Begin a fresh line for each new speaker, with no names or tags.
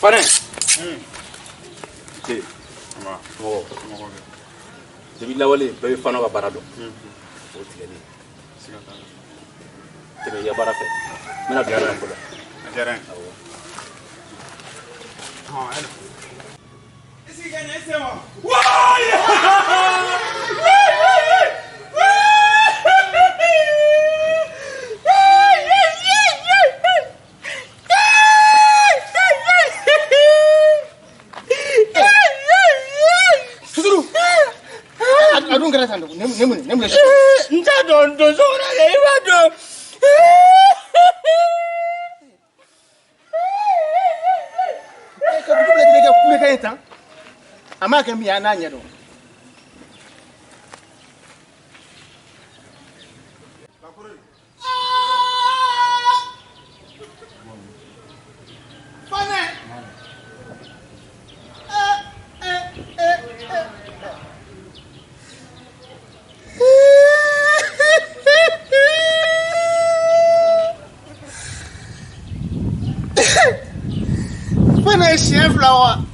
Fanɛ. Te. Mɔgɔ. Depuis lawale bɛɛ bɛ fana ka baara dɔn. O tigɛli. Tɛmɛ i ka baara fɛ. N bɛna don a la.
A diyara n ye.
Awɔ.
Suturu. A dun kɛra tan ne mun ne mun
N t'a dɔn donso kɔnɔ dɛ, i b'a dɔn.
Ka dugu bɛɛ lajɛlen kɛ kulekan ye tan. A m'a kɛ min ye an n'a ɲɛ dɔn. Fanɛ. Fanɛ ye siɲɛ fila wa?